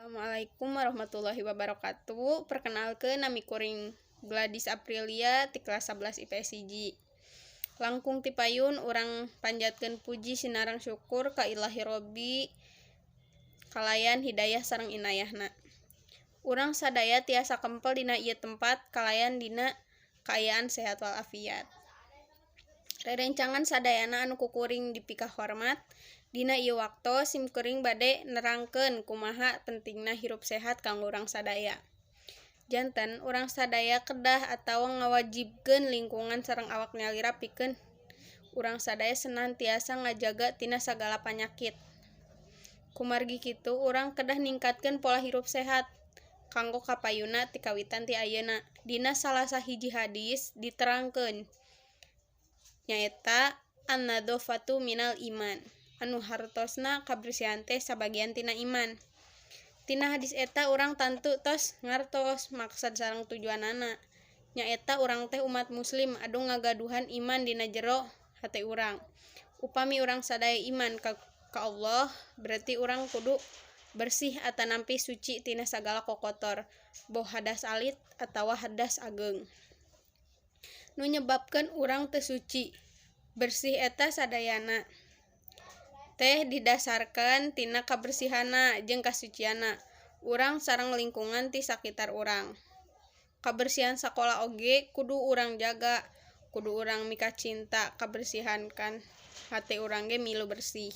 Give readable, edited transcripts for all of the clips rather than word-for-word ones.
Assalamualaikum warahmatullahi wabarakatuh. Perkenalkeun, nami kuring Gladys Aprilia ti kelas 11 IPS 1. Langkung ti payun urang panjatkeun puji sinareng syukur ka Ilahi Robbi kalayan hidayah sareng inayahna. Urang sadaya tiasa kempel dina ieu tempat kalayan dina kaayaan sehat walafiat. Rerencangan sadayana anu ku kuring dipikahormat, dina ieu waktos simkuring bade nerangkeun kumaha pentingna hirup sehat kanggo urang sadaya. Janten urang sadaya kedah atawa ngawajibkeun lingkungan sareng awak nyalira pikeun urang sadaya senantiasa ngajaga tina sagala panyakit. Kumargi kitu, urang kedah ningkatkeun pola hirup sehat kanggo kapayuna ti kawitan ti ayeuna. Dina salah sahiji hadis diterangkeun, nyaeta an-nadzafatu minal iman, anu hartosna kabersihan teh sabagian tina iman. Tina hadis eta urang tantu tos ngartos maksad sareng tujuanana, nyaeta urang teh umat muslim anu ngagaduhan iman dina jero hate urang. Upami urang sadaya iman ka Allah, berarti urang kudu bersih atanapi suci tina sagala kokotor, boh hadas alit atawa hadas ageng nu nyebabkeun urang teu suci bersih. Eta sadayana teh didasarkeun tina kabersihanna jeung kasucianna urang sareng lingkungan ti sakitar urang. Kabersihan sakola oge kudu urang jaga, kudu urang mikacinta kabersihan, kan hate urang ge milu bersih.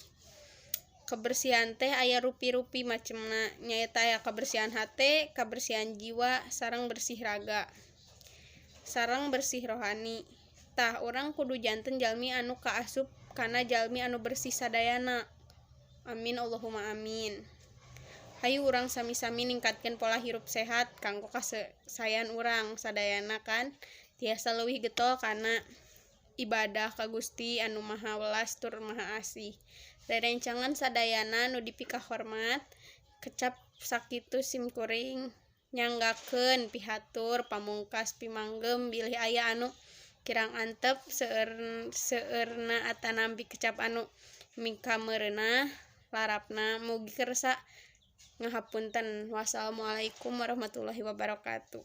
Kebersihan teh aya rupi-rupi macemna, nyaeta aya kabersihan hate, kabersihan jiwa, sareng bersih raga sareng bersih rohani. Tah, urang kudu janten jalmi anu kaasup kana jalmi anu bersih sadayana. Amin, Allahumma amin. Hayu urang sami-sami ningkatkeun pola hirup sehat kanggo kasaean urang sadayana, kan tiasa leuwih getol kana ibadah ka Gusti anu Maha Welas tur Maha Asih. Rerencangan sadayana nu dipikahormat, kecap sakitu simkuring nyanggakeun pihatur pamungkas. Pimanggem bilih aya anu kirang antep seueurna atanapi kecap anu mikamereunah larapna, mugi kersa ngahapunten. Wassalamualaikum warahmatullahi wabarakatuh.